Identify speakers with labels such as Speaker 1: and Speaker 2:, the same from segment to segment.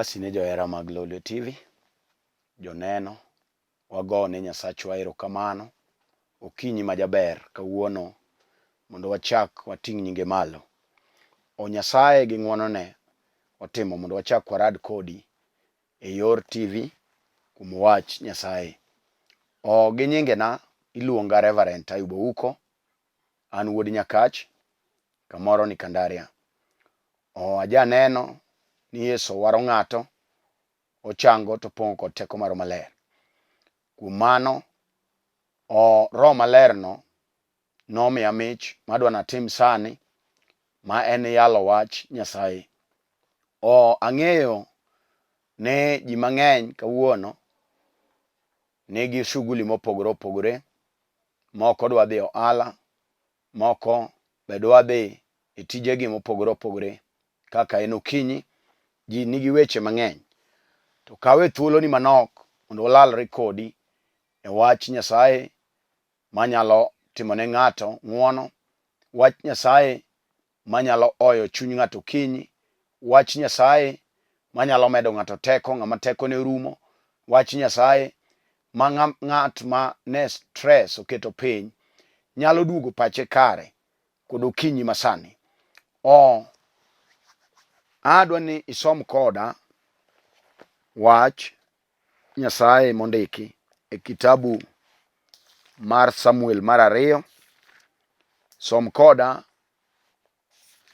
Speaker 1: Basi ne johera mag Lolwe TV, joneno, wago ne Nyasachwa erokamano okinyi ma jaber kawuono mondo wachak wating' nyinge malo. O Nyasaye gi ng'wonone otimo mondo wachak warad kodi e yor TV kuom wach Nyasaye. O gi nyingena iluonga Reverend Ayub Ouko, an wuod Nyakach, kamoro ni Kandaria. O ajaneno ni Yesu waro ng'ato, ochango to opong'o kod teko mar Roho Maler. Kuom mano, o Roho Maler no nomiya mich madwa natim sani ma en yalo wach Nyasaye. O ang'eyo ni ji mang'eny kawuono nigi shughuli mopogore opogore, moko dwa dhi ohala, moko be dwa dhi e tijegi mopogore opogore kaka en okinyi, ji nigi weche mang'eny. To kawe thuoloni manok mondo walalre kodi e wach Nyasaye manyalo timo ne ng'ato ng'wono, wach Nyasaye manyalo oyo chuny ng'ato okinyi, wach Nyasaye manyalo medo ng'ato teko ng'ama tekone orumo, wach Nyasaye ma ng'at ma ne stress oketo piny nyalo duogo pache kare kod okinyi masani. O adwa ni isom koda wach Nyasaye mondiki e kitabu mar Samuel mar ariyo. Som koda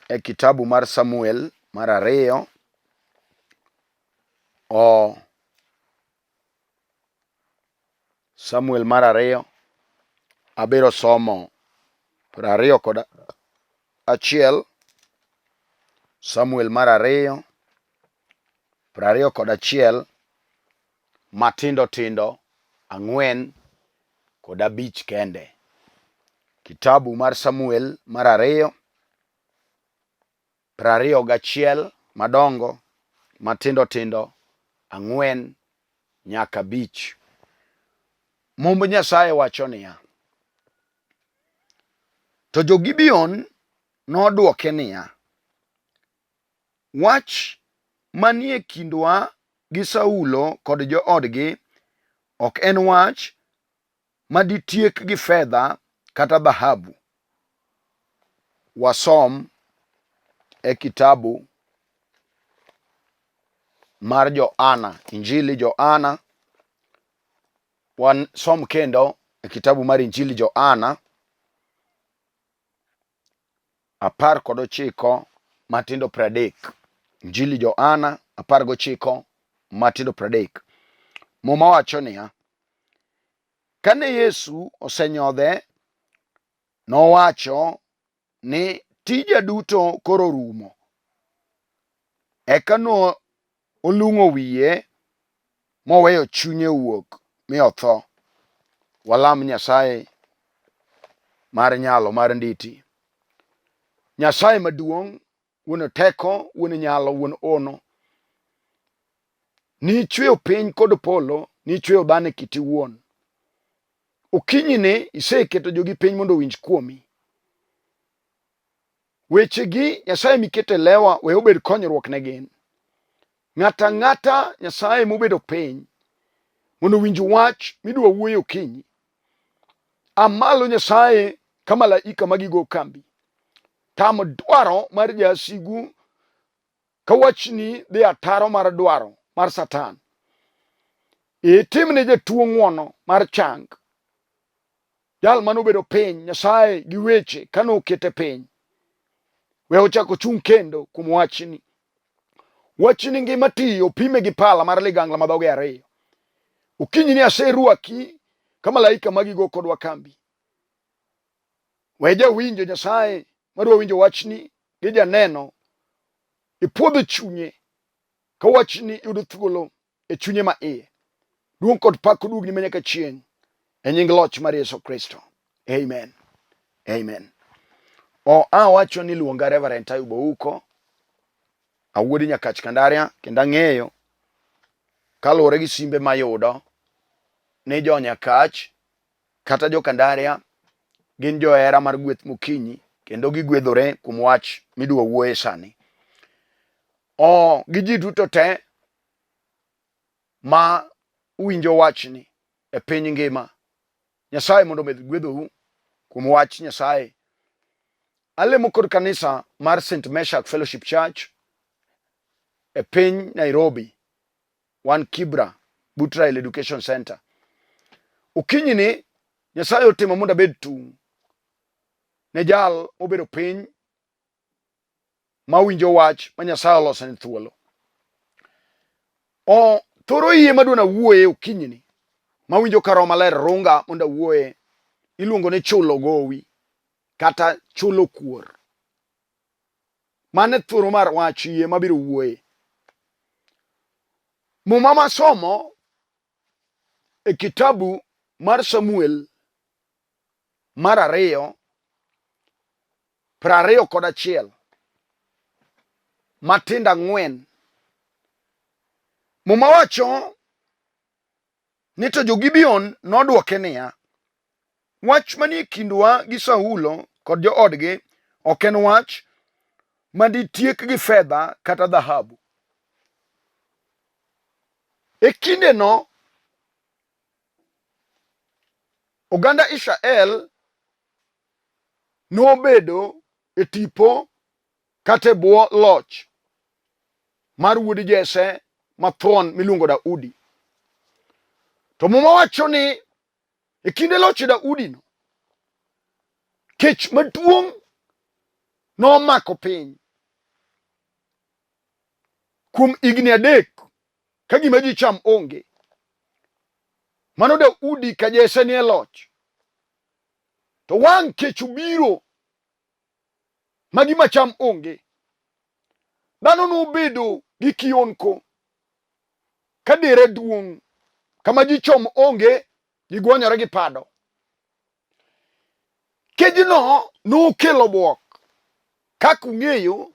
Speaker 1: e kitabu mar Samuel mar ariyo o Samuel mar ariyo abiro somo 21. Samuel mar ariyo 21 matindo tindo 4 kod 5 kende. Kitabu mar Samuel mar ariyo 21 madongo matindo tindo 4 nyaka 5. Mumb Nyasaye wacho niya, To jo-Gibeon nodwoke niya, Wach manie kindwa gi Saulo kod joodgi ok en wach ma ditiek gi fedha kata dhahabu. Wasom e kitabu mar Johana, Injili Johana. Wasom kendo e kitabu mar Injili Johana 19 matindo 30. Injili Johana 19 matindo 30. Muma wacho niya, Kane Yesu osenyodhe, nowacho ni tija duto koro orumo. Eka no olung'o wiye moweyo chunye owuok mi otho. Walam Nyasaye mar nyalo mar nditi. Nyasaye maduong', wuon teko, wuon nyalo, wuon ono. Nichweyo piny kod polo, nichweyo dhano e kiti wuon. Okinyi ni iseketo jogi piny mondo owinj kuomi. Wechegi Nyasaye miketo e lewa we obed konyruok ne gin. Ng'ato ang'ata Nyasaye mobedo piny mondo owinj wach midwa wuoyo okinyi. A malo Nyasaye ka malaika magigo kambi. Tam dwaro mar jasigu ka wachni dhi ataro mar dwaro mar Satan. Itim ne jatuo ng'wono mar chang. Jal mane obedo piny Nyasaye gi weche kane okete piny. We ochak ochung' kendo kuom wachni. Wachni ngima tiyo pime gi pala mar ligangla ma dhoge ariyo. Okinyi ni aserwaki ka malaika magi go kodwa kambi. We jawinjo Nyasaye madwa winjo wachni gi janeno ipuodho chunye ka wachni yudo thuolo e chunye ma iye. Duong' kod pak oduogni ma nyaka chieng' e nying loch mar Yesu Kristo. Amen. Amen. O awacho ni luonga Reverend Ayub Ouko, awuod Nyakach Kandaria, kendo ang'eyo kaluwore gi simbe mayudo ni jo Nyakach kata jo Kandaria gin johera mar gweth mokinyi kendo gigwedhore kuom wach midwa wuoye sani. O gi ji duto te. ma uwinjo wachni e piny ngima. Nyasaye mondo omed gwedhou kuom wach Nyasaye. Alemo kod kanisa mar St. Meshach Fellowship Church e piny Nairobi, wan Kibra, but Rail Education Center. Okinyi ni Nyasaye otimo mondo abed tung' ne jal mobedo piny mawinjo wach ma Nyasaye oloso ne thuolo. O thoro yie madwa nawuoye okinyini mawinjo ka Roho Maler runga mondo awuoye iluongo ni chulo gowi kata chulo kuor. Mano e thuolo mar wach yie mabiro wuoye. Muma masomo e kitabu mar Samuel mar ariyo 21 matindo ang'wen. Muma wacho ni to jo-Gibeon nodwoke niya, wach manie kindwa gi Saulo kod joodgi ok en wach ma ditiek gi fedha kata dhahabu. E kindeno oganda Israel nobedo e tipo kata e bwo loch mar wuod Jesse mathuon miluongo Daudi. To Muma wacho ni e kinde loch Daudi no, kech maduong' nomako piny kuom higni 3 ka gima ji cham onge. Mano Daudi ka Jesse nie loch. To wang' kech obiro ma gima cham onge. Dhano nobedo gi kionko ka dere duong' kama ji chom onge, ji gwonyore gi pado. Kejno nokelo bwok kaka ung'eyo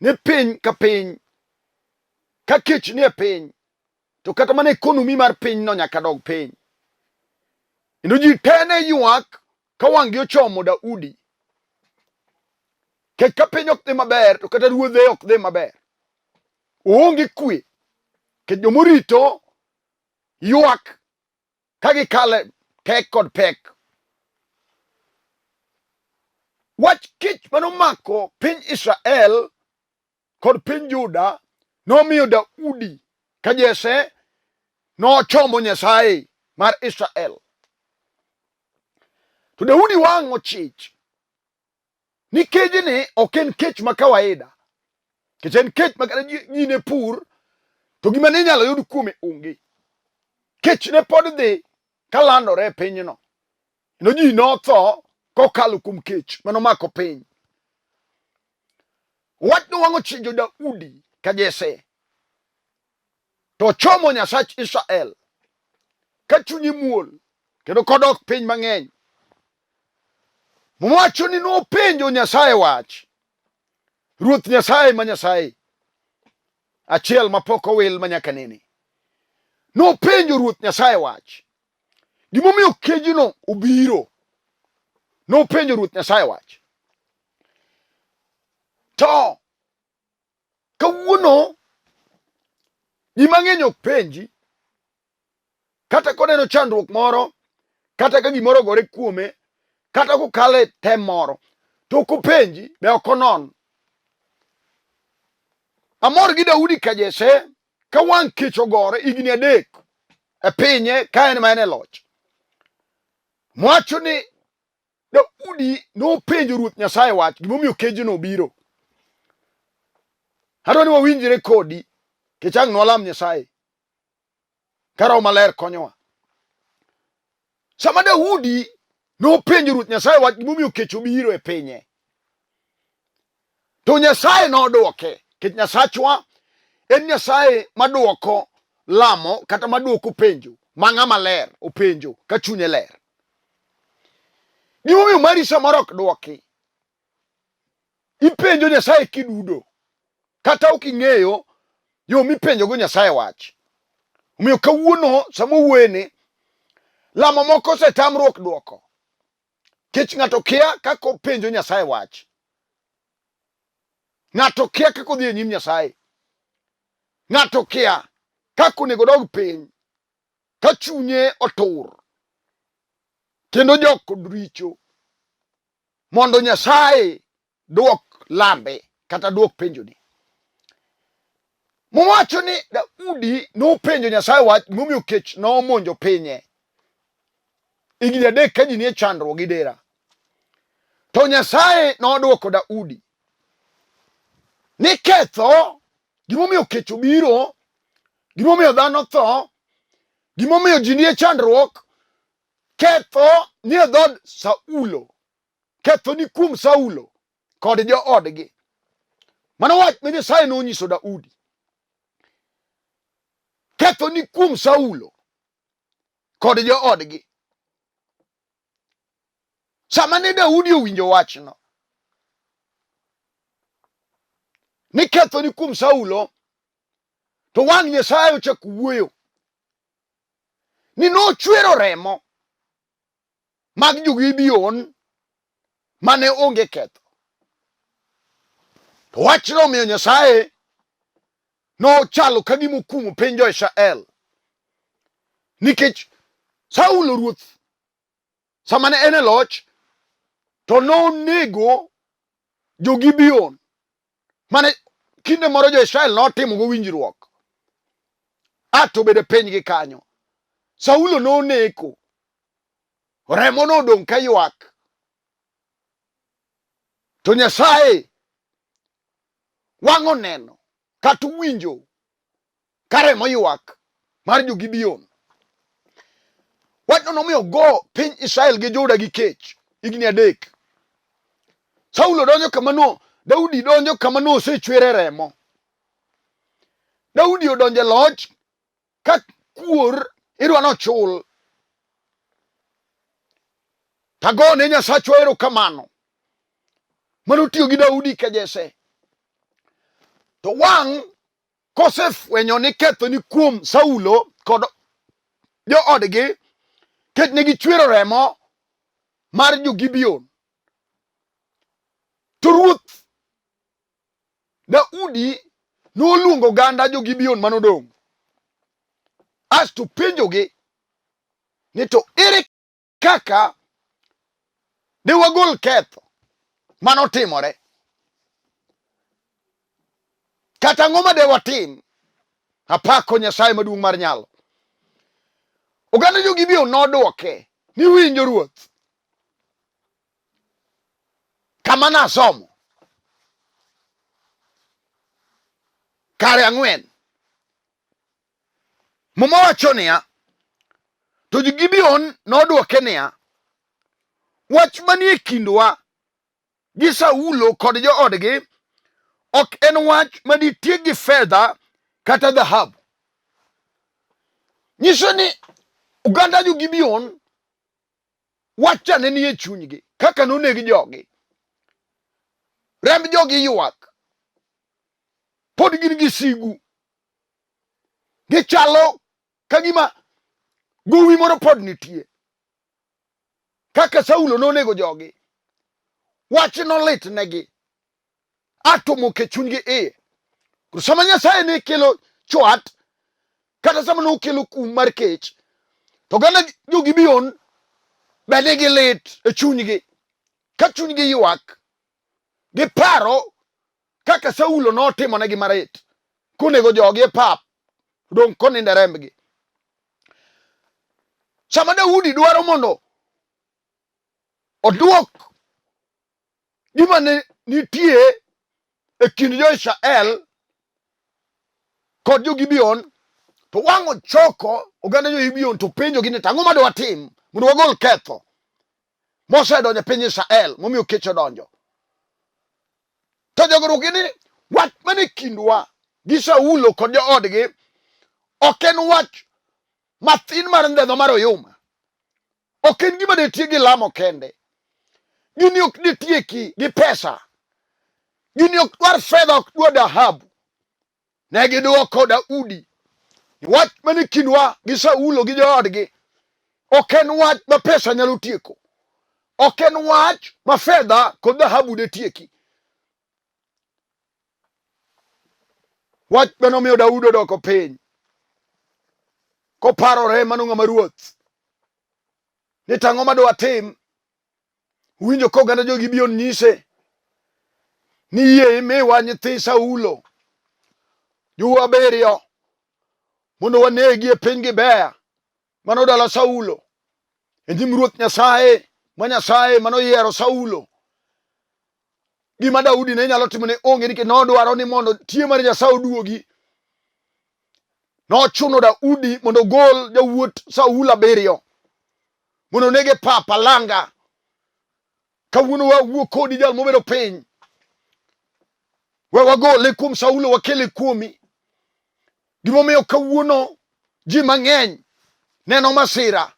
Speaker 1: ni piny ka piny ka kech nie piny to kata mana ekonomi mar pinyno nyaka dog piny. Kendo ji te ne ywak ka wang'gi ochomo Daudi. Kech ka piny ok dhi maber to kata ruodhe ok dhi maber. Oonge kwe. Kech jomorito ywak ka gikale tek kod pek. Wach kech manomako piny Israel kod piny Juda nomiyo Daudi ka Jesse nochomo Nyasaye mar Israel. To Daudi wang' ochich ni kejni ok en kech ma kawaida, kech en kech ma kata ji ne pur to gima ne inyalo yud kuome onge. Kech ne pod dhi kalandore e pinyno. Kendo ji notho kokalo kuom kech manomako piny. Wach nowang'o chinjo Daudi ka Jesse to ochomo Nyasach Israel ka chunye muol kendo kodok piny mang'eny. Muma wacho ni nopenjo Nyasaye wach. Ruoth Nyasaye ma Nyasaye achiel mapok owil ma nyaka nene. Nopenjo Ruoth Nyasaye wach. Gimomiyo kejno obiro. Nopenjo Ruoth Nyasaye wach. To kawuono ji mang'eny ok penji kata koneno chandruok moro kata ka gimoro ogore kuome kata kokalo e tem moro to ok openji be ok onon. Amor gi Daudi ka Jesse ka wang' kech ogore higni 3 e pinye ka en ma en e loch. Mwacho ni Daudi nopenjo Ruoth Nyasaye wach gimomiyo kejno obiro. Adwa ni wawinjre kodi kech ang' nwalam Nyasaye ka Roho Maler konyowa. Sama Daudi nopenjo Ruoth Nyasaye wach gimomiyo kech obiro e pinye, to Nyasaye nodwoke, kech Nyasachwa en Nyasaye maduoko lamo kata maduoko penjo ma ng'ama ler openjo ka chunye ler. Gimomiyo mari samoro ok dwoki, ipenjo Nyasaye kidudo kata ok ing'eyo yo mipenjogo Nyasaye wach. Omiyo kawuono sama owuoyeni, lamo moko osetamruok dwoko kech ng'ato kia kaka openjo Nyasaye wach. Ng'ato kia kaka odhi e nyim Nyasaye. Ng'ato kia. Kaka onego odog piny ka chunye otur kendo jok kod richo mondo Nyasaye duok lambe kata duok penjoni. Muma wacho ni Daudi nopenjo Nyasaye wach momiyo kech nomonjo pinye higni 3 ka ji nie chandruok gi dera. To Nyasaye nodwoko Daudi ni ketho gimomiyo kech obiro, gimomiyo dhano tho, gimomiyo ji nie chandruok, ketho nie dhood Saulo, ketho ni kuom Saulo kod joodgi. Mano wach ma Nyasaye nonyiso Daudi. Ketho ni kuom Saulo kod joodgi. Sama ne Daudi owinjo wachno ni ketho ni kuom Saulo, to wang' Nyasaye ochako wuoyo ni nochwero remo mag jo-Gibeon mane onge ketho. To wachno omiyo Nyasaye nochalo ka gima okumo piny jo-Israel nikech Saulo ruoth sama ne en e loch to nonego jo-Gibeon mane kinde moro jo-Israel notimogo winjruok a to bede pinygi kanyo. Saulo noneko, remo nodong' ka ywak. To Nyasaye wang' oneno kata owinjo ka remo ywak mar jo-Gibeon. Wachno nomiyo go piny Israel gi Juda gi kech higni 3. Saulo donjo kama no, Daudi donjo kama nosechwere remo. Daudi odonjo e loch ka kuor idwa nochul. Tagone Nyasachwa erokamano mano tiyo gi Daudi ka Jesse. To wang' kosefwenyo ni ketho ni kuom Saulo kod joodgi, kech ne gichwero remo mar jo-Gibeon. To ruoth Daudi noluongo oganda jo-Gibeon manodong' asto penjogi ni to ere kaka de wagol ketho manotimore kata ang'o ma de watim? Apako Nyasaye maduong' mar nyalo. Oganda jo-Gibeon nodwoke ni winjo ruoth, kama nasomo kare 4 Muma wacho niya, to jo-Gibeon nodwoke niya, wach manie kindwa gi Saulo kod joodgi ok en wach ma ditiek gi fedha kata dhahabu. Nyiso ni oganda jo-Gibeon wach ne nie chunygi kaka noneg jogi. Remb jogi ywak. Pod gin gi sigu. Gichalo ka gima gowi moro pod nitie. Kaka Saulo nonego jogi, wach nolit negi, ato moke chunygi iye. Koro sama Nyasaye ne kelo chwat, kata sama nokelo kum mar kech, to oganda jo-Gibeon be nigi lit e chunygi. Ka chunygi ywak, giparo kaka Saulo notimonegi marit konego jogi e pap, dong' konindo e rembgi. Sama Daudi dwaro mondo oduok gima ne nitie e kind jo-Israel kod jo-Gibeon, to wang' ochoko oganda jo-Gibeon to penjogi ni, ang'o ma dwatim mondo wagol ketho mosedonjo e piny Israel momiyo kech odonjo? To jogo dwoke ni, wach mane kindwa gi Saulo kod joodgi ok en wach mathin mar ndhedho mar oyuma. Ok en gima detiek gi lamo kende. Gini ok detieki gi pesa. Gini ok dwar fedha, ok dwar dhahabu. Ne gidwoko Daudi ni wach mane kindwa gi Saulo gi joodgi ok en wach ma pesa nyalo tieko. Ok en wach ma fedha kod dhahabu detieki. Wach mane omiyo Daudi odoko piny. Koparore mano ng'ama ruoth. Ni tang'o ma dwatim? Winjo ka oganda jo-Gibeon nyise ni yie imiwa nyithi Saulo jowu abiriyo mondo wanegi e piny Gibea mano dala Saulo e nyim Ruoth Nyasaye ma Nyasaye manoyiero Saulo. Gima Daudi ne nyalo timo ne onge nikech nodwaro ni mondo tie mar Nyasaye oduogi. Nochuno Daudi mondo ogol jawuot Saulo abiriyo mondo onege pap alanga. Kawuono wawuo kodi jal mobedo piny. We wagole kuom Saulo wakele kuomi. Gimomiyo kawuono ji mang'eny neno masira.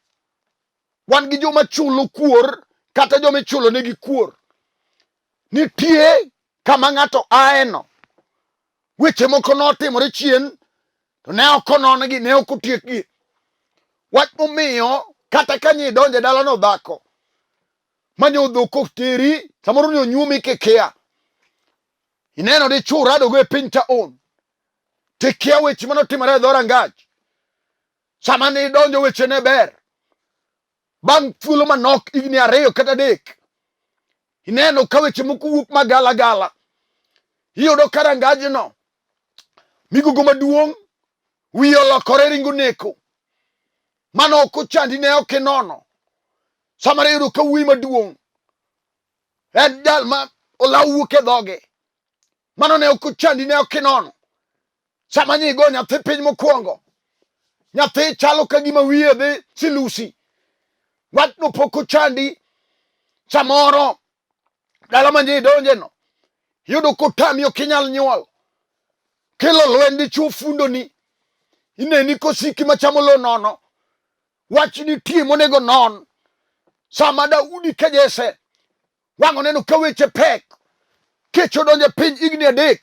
Speaker 1: Wan gi joma chulo kuor kata joma ichulo negi kuor. Nitie kama ng'ato aeno. Weche moko notimore chien to ne ok onon-gi, ne ok otiekgi. Wach momiyo kata ka nyi donjo e dalano dhako manyo dhok oteri, samoro ni onyuomi kikia. Ineno dichwo radogo e piny taon, tikia weche manotimore e dho rangach. Sama ne idonjo weche ne ber. Bang' thuolo manok, higni 2 kata 3, ineno ka weche moko wuok magalagala. Iyudo ka rangajno, migogo maduong' wiye olokore ringo neko. Mano ok ochandi ne ok inono. Sama iyudo ka wuoyi maduong' en jal ma olaw wuok e dhoge. Mano ne ok ochandi ne ok inono. Sama nyigo nyathi piny mokwongo, nyathi chalo ka gima wiye dhi silusi. Wachno pok ochandi. Samoro dala ma nyi donjeno, iyudo kotami ok inyal nyuol. Kelo lweny dichuo fundoni. Ineni kosiki machamo lo nono. Wach nitie monego non. Sama Daudi ka Jesse wang' oneno ka weche pek, kech odonjo e piny higni 3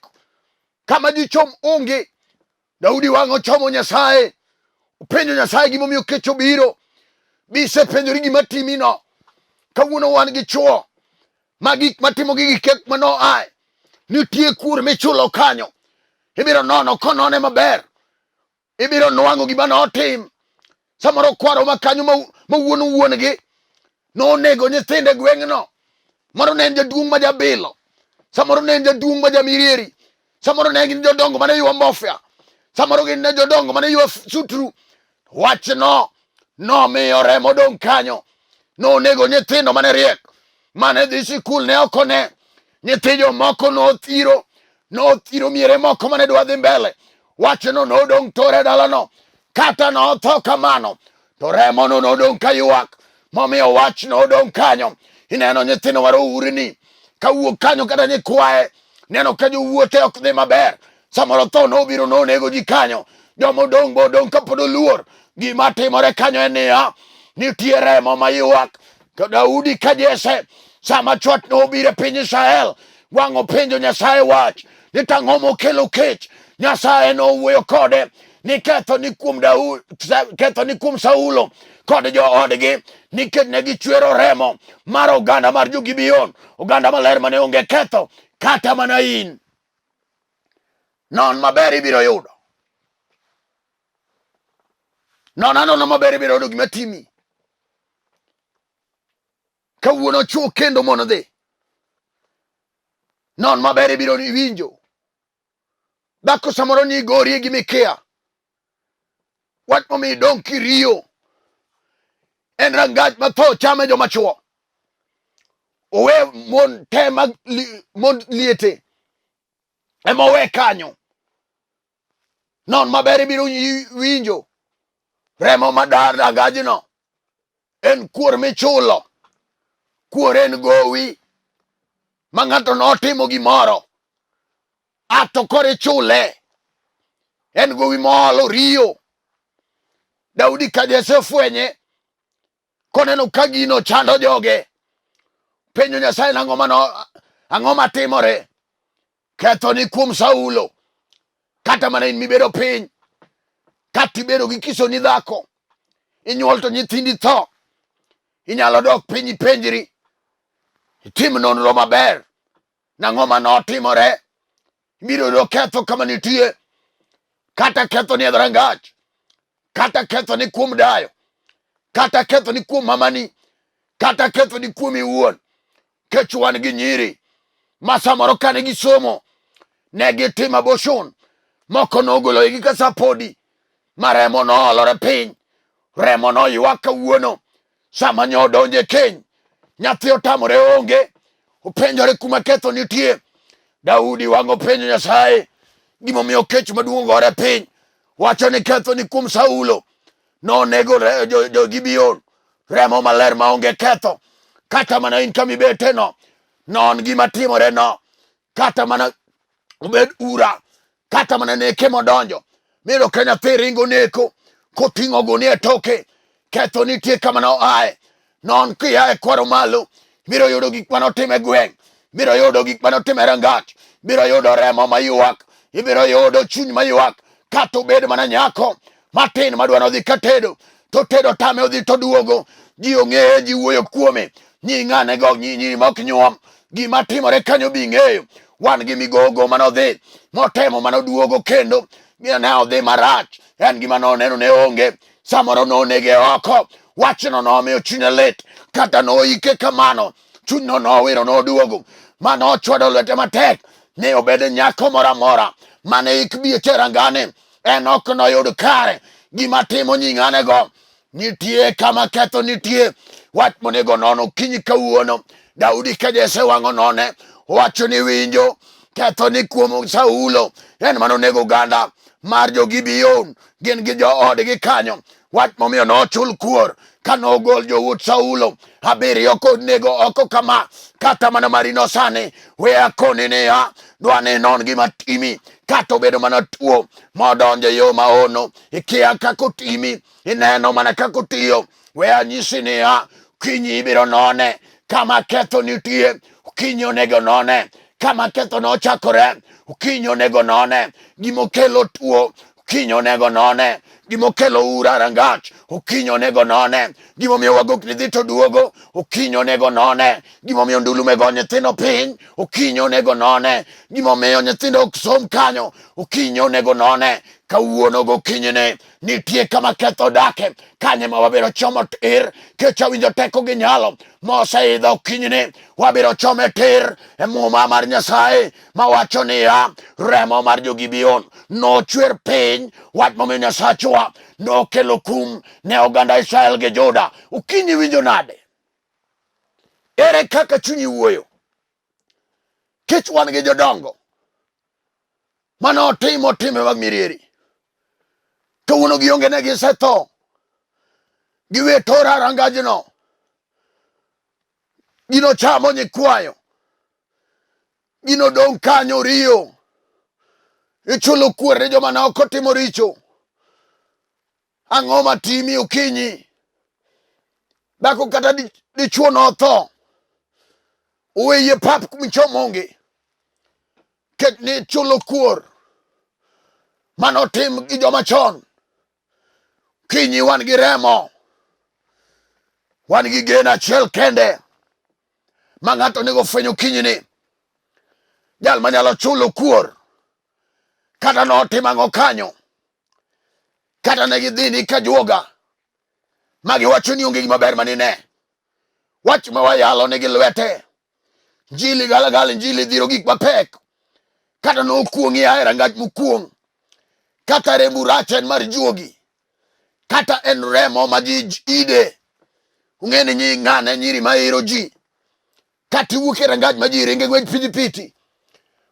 Speaker 1: kama ji chom onge. Daudi wang' ochomo Nyasaye, openjo Nyasaye gimomiyo kech obiro. Bisepenjori gima timino. Kawuono wan gi chwo ma gik matimo gi gik mano ae. Nitie kuor michulo kanyo, ibiro nono konone maber, ibiro nwang'o gima notim. Samoro kwaro ma kanyo ma wuon wuon-gi nonego nyithindo e gweng'no. Moro ne en jaduong' ma jabilo, samoro ne en jaduong' ma jamirieri, samoro ne gin jodongo mane ywa mbofya, samoro gin ne jodongo mane ywa sutru. Wachno nomiyo remo dong' kanyo. Nonego nyithindo mane riek, mane dhi sikul ne ok one. Nyithi jomoko nothiro, nothiro miere moko mane dwa dhi mbele. Wachno nodong' tore dalano. Kata notho kamano, to remono nodong' ka ywak, momiyo wachno odong' kanyo. Ineno nyithindo warourni kawuok kanyo kata nyikwaye, neno ka jowuothe ok dhi maber. Samoro tho nobiro nonego ji kanyo, joma odong' bo odong' kapod oluor. Gima timore kanyo en niya, nitie remo maywak. To Daudi ka Jesse sama chwat nobiro e piny Israel, wang' openjo Nyasaye wach ni tang'o mokelo kech. Nyasaye nowuoyo kode ni ketho ni kuom Daudi, ketho ni kuom Saulo kod joodgi, nikech ne gichwero remo mar oganda mar jo-Gibeon, oganda maler mane onge ketho kata mana in. Non maber ibiro yudo. Non anona maber ibiro yudo gima timi. Kawuono chwo kendo mono dhi. Non maber ibiro winjo. Dhako samoro ni gorie gi mikia. Wach momiyo idong' kiriyo en rangach ma tho chame joma chwo. Owe mon te mag mon liete ema owe kanyo. Non maber ibiro winjo remo madar rangajno en kuor michulo. Kuor en gowi ma ng'ato notimo gimoro ato koro ichule. En gowi moolo riyo. Daudi ka Jesse ofwenye koneno ka gino chando joge, penjo Nyasaye nang'o mano, ang'o matimore? Ketho ni kuom Saulo. Kata mana in mibedo piny, kata ibedo gi kisoni dhako, inyuol to nyithindi tho, inyalo dok piny ipenjri, itim nonro maber, nang'o manotimore? Ibiro yudo ketho kama nitie, kata ketho ni e dhorangach, Kata ketho ni kuom dayo, kata ketho ni kuom mamani, kata ketho ni kuom iwuon. Kech wan gi nyiri ma samoro kane gisomo ne gitimo abortion, moko nogolo igi ka sapodi ma remo noolore piny, remo noywak kawuono sama nyo odonjo e keny, nyathi otamore onge, openjore kuma ketho nitie. Daudi wang' openjo Nyasaye gimomiyo kech maduong' gore piny, wacho ni ketho ni kuom Saulo, nonego jo-Gibeon remo maler maonge ketho. Kata mana in kama ibeteno, non gima timore no, kata mana obed ura, kata mana neke modonjo miyudo ka nyathi ringo neko koting'o gunia e toke, ketho nitie kama noaye. Non kia e kwaro malo, biro yudo gik mane otim e gweng', biro yudo gik mane otim e rangach, biro yudo remo maywak, ibiro yudo chuny maywak, kata obed mana nyako matin madwa nodhi katedo to tedo tame odhi to duogo, ji ong'eye, ji wuoyo kuome, nyi ng'ane go, nyi nyiri ma ok nyuom, gima timore kanyo bi ng'eyo. Wan gi migogo manodhi motemo manoduogo kendo ne odhi marach, en gima noneno ne onge, samoro nonege oko, wachno nomiyo chunye lit, kata noike kamano, chunyno nowiro noduogo, mano ochwado lwete matek ni obed nyako moro amora mane ik bi e rangane, en ok noyud kare. Gima timo nying'anego nitie kama ketho nitie, wach monego non okinyi kawuono. Daudi ka Jesse wang'o none, owacho ni winjo ketho ni kuom Saulo, en mano onego oganda mar jo-Gibeon, gin gi joodgi kanyo. Wach momiyo nochul kuor ka nogol jowuot Saulo abiriyo konego oko kama, kata mana marino sani we akoni niya, dwa ni non gima timi, kata obedo mana tuo modonjo e yo maono, ikia kaka otimi, ineno mana kaka otiyo. We anyisi niya, kinyi ibiro none kama ketho nitie, okinyi onego none kama ketho nochakore, okinyi onego none gimokelo tuo, okinyi onego none gimokelo ura rangach, okinyi onego none gimomiyo wagokni dhi to duogo, okinyi onego none gimomiyo ndulume go nyithindo piny, okinyi onego none gimomiyo nyithindo ok som kanyo, okinyi onego none. Kawuono gokinyini nitie kama ketho dake, kanye ma wabiro chomo tir, kech awinjo teko gi nyalo moseidho okinyini, wabiro chome tir e muma mar Nyasaye mawacho niya, remo mar jo-Gibeon nochwer piny. Wach momiyo Nyasachwa nokelo kum ne oganda Israel gi Juda. Okinyi winjo nade? Ere kaka chunyi wuoyo? Kech wan gi jodongo mane otimo timbe mag mirieri, kawuono gionge ne gisetho, giwe tora rangajno, gino chamo nyikwayo, gino dong' kanyo riyo, ichulo kuor ne joma ne ok otimo richo. Ang'o matimi okinyi? Dhako kata dichuo notho, oweye pap kumichomonge, ket ni chulo kuor manotim gi joma chon. Kinyi wan gi remo, wan gi geno achiel kende ma ng'ato onego fwenyo okinyi ni jal manyalo chulo kuor kata notim ang'o kanyo, kata ne gidhi ni ka juoga ma giwacho ni onge gima ber manine. Wach ma wayalo nigi lwete. Njili galagala, njili dhiro gik mapek. Kata nokuong'i a e rangach mokuong'. Kata rembu rach en mar juogi. Kata en remo ma ji ide. Ung'e ni nyi ng'ane nyiri ma ero ji. Kata iwuok e rangach ma ji ringe ng'wech piti.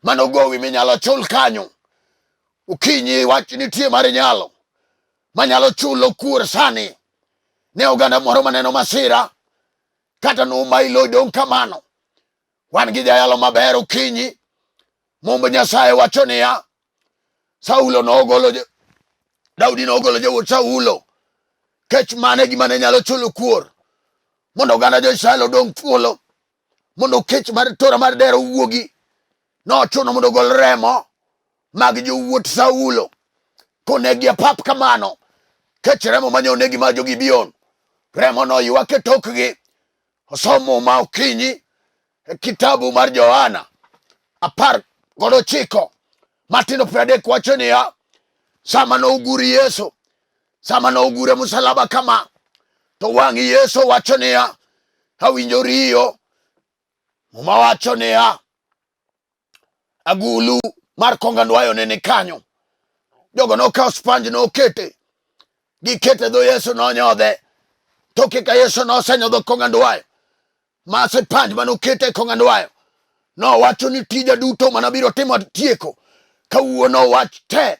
Speaker 1: Mano gowi minyalo chul kanyo. Okinyi wach nitie mar nyalo. Manyalo chulo kuor sani. Ne oganda moro maneno masira. Kata nomayi lo dong' kamano. Wan gi jayalo maber okinyi. Mumb Nyasaye wacho niya, Saulo nogolo Daudi nogolo jowuot Saulo kech mane gima ne nyalo chulo kuor mondo oganda jo-Israel odong' thuolo, mondo kech mar tora mar dero owuogi. Nochuno mondo ogol remo mag jowuot Saulo konegi e pap kamano. Kech remo mane onegi mar jo-Gibeon, remo noywak e tokgi. Osom Muma okinyi e kitabu mar Johana 19 matindo 30 wacho niya, sama nogur Yesu, Sama nogure musalaba kama, to wang' Yesu wacho niya, awinjo riyo. Muma wacho niya, agulu mar kongandwayo ne ni kanyo. Jogo nokawo spanj nokete, gikete dho Yesu nonyodhe. Toke ka Yesu nosenyodho kongandwayo, ma spanj mane okete e kongandwayo, nowacho ni tija duto mana biro timo tieko kawuono wach te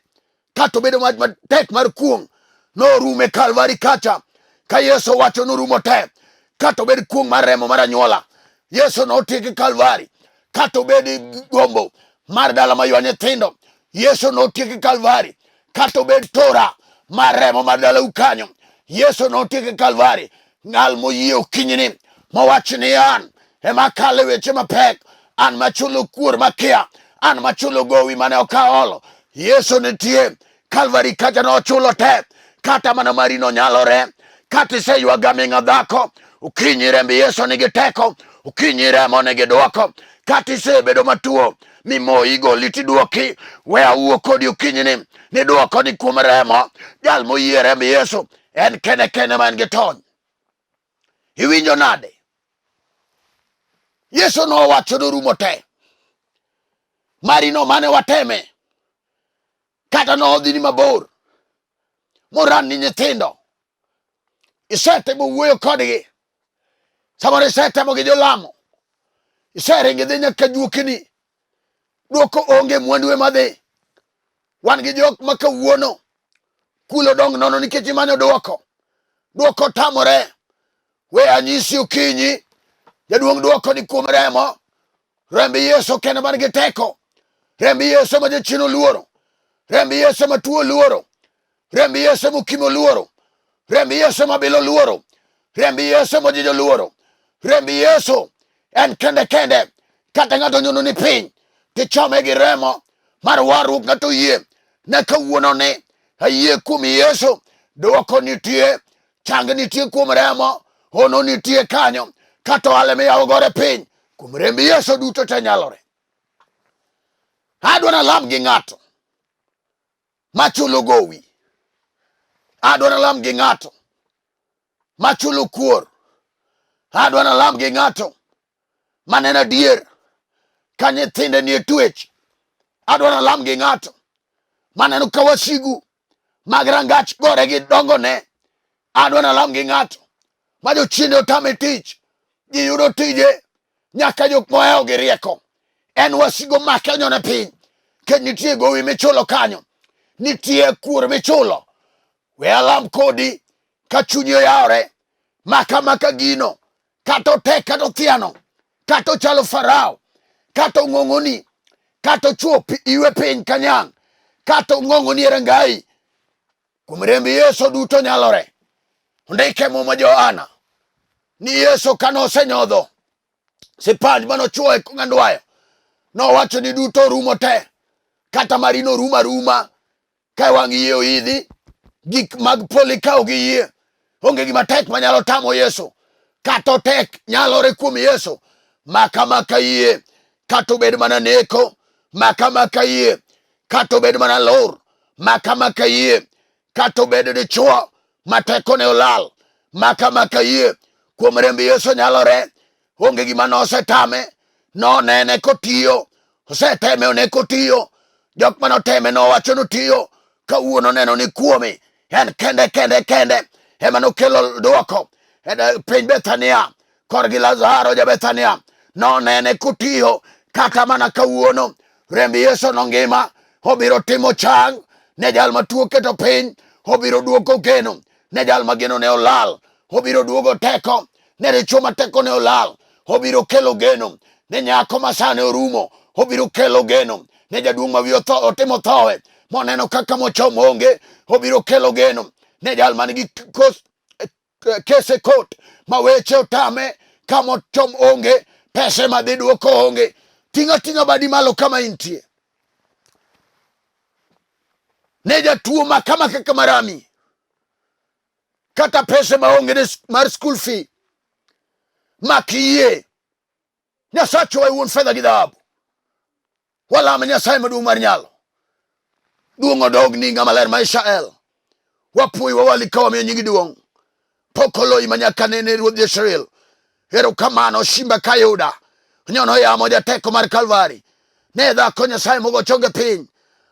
Speaker 1: kata obedo wach matek mar kuong' norume Kalvari kacha ka Yesu wacho norumo te kata obed kuong' mar remo mar anyuola Yesu notieki Kalvari kata obed gombo mar dala maywa nyithindo Yesu notieki Kalvari kata obed tora mar remo mar dalau kanyo Yesu notieki Kalvari ng'al moyie okinyini mowach ni an ema akalo e weche mapek an machulo kuor makia an machulo gowi mane ok aolo Yesu nitie Kalvari kacha nochulo te kata mana mari nonyalore kata iseywaga ming'a dhako okinyi remb Yesu nigi teko okinyi remo nigi dwoko kata isebedo matuo mimoyi goli tidwoki we awuo kodi okinyini ni dwoko ni kuom remo jal moyie remb Yesu en kene kene ma en gi tony iwinjo nade Yesu nowacho norumo te marino mane wateme kata nodhini mabor moran ni nyithindo isetemo wuoyo kodgi samoro isetemo gi jolamo iseringo idhi nyaka juokni dwoko onge mwandu ema dhi wan gi jok ma kawuono kulo dong' nono nikech imanyo dwoko dwoko tamore we anyisi okinyi jaduong' dwoko ni kuom remo remb Yesu kende man gi teko remb Yesu ma jachien oluoro remb Yesu ma tuo oluoro remb Yesu mokimo oluoro remb Yesu mabilo oluoro remb Yesu mojijo oluoro remb Yesu en kende kende kata ng'ato nyono ni piny tichome gi remo mar warruok ng'ato yie ne kawuono ni ayie kuom Yesu dwoko nitie chang nitie kuom remo hono nitie kanyo kata ohala miyawo gore piny kuom remb Yesu duto te nyalore adwa nalam gi ng'ato machulo gowi adwa nalam gi ng'ato machulo kuor adwa nalam gi ng'ato maneno adier ka nyithinde nie twech adwa nalam gi ng'ato maneno ka wasigu mag rangach gore gi dongone adwa nalam gi ng'ato ma jochiende otame tich ji yudo tije nyaka jok mohewo gi rieko en wasigo make onyone piny kech nitie gowi michulo kanyo nitie kuor michulo we alam kodi ka chunyi oyawore maka maka gino kata otek kata othiano kata ochalo farao kata ong'ong'oni kata ochuo iwe piny ka nyang' kata ong'ong'oni e rangai kuom remb Yesu duto nyalore ondike muma Johana ni Yesu kane osenyodho sipanj mane ochuo e ng'andwayo nowacho ni duto orumo te kata mari norumo aruma ka wang' yie oidhi gik mag polo ikawo gi yie onge gima tek manyalo tamo Yesu kata otek nyalore kuom Yesu maka maka yie kata obed mana neko maka maka yie kata obed mana lor maka maka yie kata obed dichwo ma tekone olal maka maka yie kuom remb Yesu nyalore onge gima nosetame nonene kotiyo oseteme one kotiyo jok mane oteme nowacho notiyo kawuono neno ni kuome en kende kende kende ema nokelo dwoko piny Bethania korgi Lazaro ja Bethania nonene kotiyo kata mana kawuono remb Yesu nongima obiro timo chang ne jal matuo keto piny obiro duoko geno ne jal ma geno ne olal obiro duogo teko ne dichwo ma teko ne olal obiro kelo geno ne nyako ma sane orumo obiro kelo geno ne jaduong' ma wiye otimo thowe moneno kaka mochomo onge obiro kelo geno ne jal man gi kese kot ma weche otame kama ochom onge pese ma dhi duoko onge ting'a ting'a badi malo kama intie ne jatuo ma kama kaka marami kata pesa maonge mar school fee mak yie Nyasachwa e wuon fedha gi dhahabu walame Nyasaye maduong' mar nyalo duong' odog ni ng'ama ler ma Israel. Wapuoyi wawali ka wamiyo nyingi duong'. Pok oloyi ma nyaka nene Ruodh Israel. Erokamano Simba Kayuda. Nyono yamo jateko mar Kalvari. Ne dhako Nyasaye mogo chonge piny.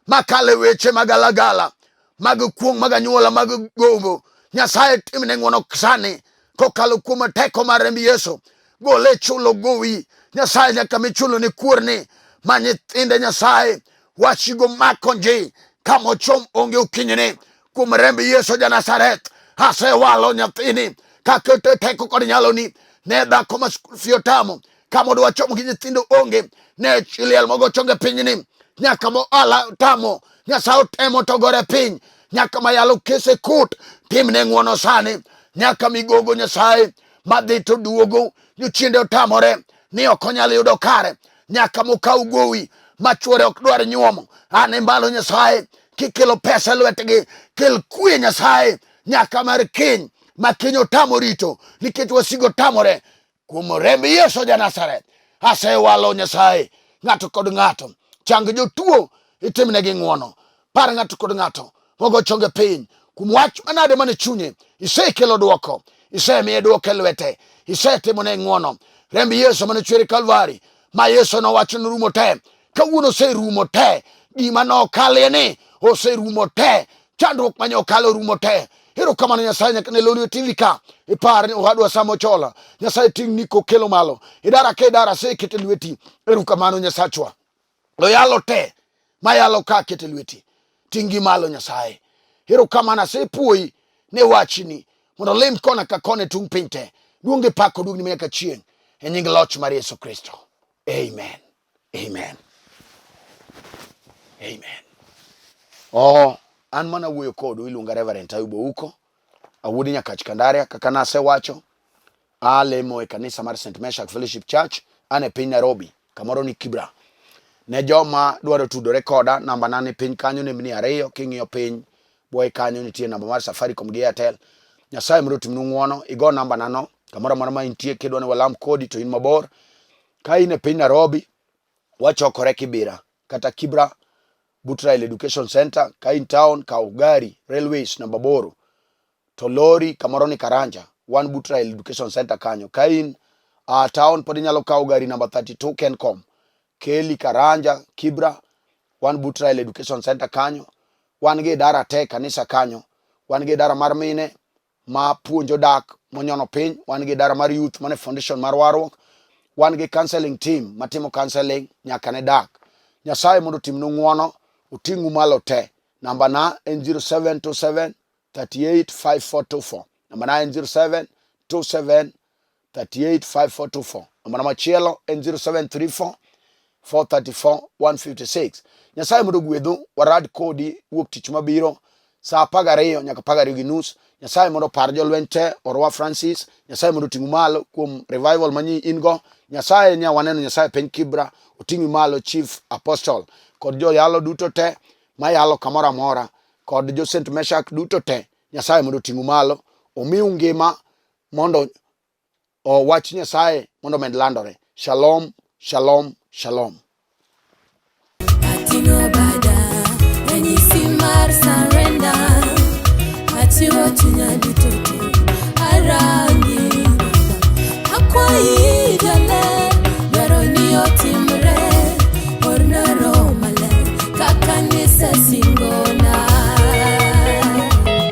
Speaker 1: Makale weche magalagala mag kuong' mag anyuola mag gombo. Nyasaye timne ng'wono sani kokalo kuom teko mar remb Yesu. Gole chulo gowi. Nyasaye nyaka michulo ni kuorni ma nyithinde Nyasaye wasigo mako ji kama ochom onge okinyini kuom remb Yesu ja Nazareth asewalo nyathini kaketo teko kod nyaloni ne dhako ma skul fee otamo kama odwa chomo gi nyithindo onge ne chiliel mogo chonge pinyni nyaka mo ala tamo Nyasaye otemo to gore piny nyaka mayalo kese kut timne ng'wono sani nyaka migogo Nyasaye madhi to duogo jochiende otamore ni ok onyal yudo kare nyaka mokaw gowi ma chuore ok dwar nyuomo an e mbalo Nyasaye kikelo pesa e lwetgi kel kwe Nyasaye nyaka mar kiny ma kiny otamo rito nikech wasigo tamore kuom remb Yesu ja Nazareth asewalo Nyasaye ng'ato kod ng'ato chang jotuo itimnegi ng'wono par ng'ato kod ng'ato mogo chonge piny kuom wach manade mane chunye isekelo dwoko isemiye dwoko e lwete isetimone ng'wono remb Yesu mane chwer e Kalvari ma Yesu nowacho norumo te kawuono oserumo te gima nokalie ni oserumo te chandruok mane okalo orumo te erokamano Nyasaye nyaka ne Lolwe TV ka ipar ni owadwa Sam Ochola Nyasaye ting'ni kokelo malo idara ka idara asekete lweti erokamano Nyasachwa oyalo te mayalo ka kete lweti ting'gi malo Nyasaye erokamano asepuoyi ne wachni mondo olim kona ka kona e tung' piny te duong' gi pak oduogni nyaka chieng' e nying loch mar Yesu Kristo amen amen amen oh an mana wuoyo kodu iluonga Reverend Ayub Ouko awuod Nyakach Kandaria kaka nasewacho alemo e kanisa mar St. Meshak Fellowship Church an e piny Nairobi kamoro ni Kibra ne joma dwaro tudore koda namba na ni piny kanyo nembni ariyo king'iyo piny bwoye kanyo nitie namba mar Safaricom gi Airtel Nyasaye mondo otimnu ng'wono igo namba na no kamoro amora ma intie kidwa ni walam kodi to in mabor ka in e piny Nairobi wachokore Kibira kata Kibra but Rail Education Center ka in town kaw gari railways namba 8 to lori kamoro ni Karanja wan but Rail Education Center kanyo ka in town pod inyalo kawo gari namba 32 Kencom keli Karanja Kibra wan but Rail Education Center kanyo wan gi idara te kanisa kanyo wan gi idara mar mine ma puonjo dak monyono piny wan gi idara mar youth mane foundation mar warruok wan gi counseling team matimo counseling nyaka ne dak Nyasaye mondo otimnu ng'wono oting'u malo te namba na en 0727 38 5424 namba na en 0727 38 5424 namba na machielo en 0734 434 156 Nyasaye mondo ogwedhu warad kodi wuok tich mabiro saa 12 nyaka 12:30 Nyasaye mondo opar jolweny te Orwa Francis Nyasaye mondo oting'u malo kuom revival manyi in go Nyasaye nya waneno Nyasaye piny Kibra oting'i malo Chief Apostle kod joyalo duto te mayalo kamoro amora kod jo St. Meshak duto te Nyasaye mondo oting'u malo omiu ngima mondo wach Nyasaye mondo omed landore. Shalom, shalom, shalom.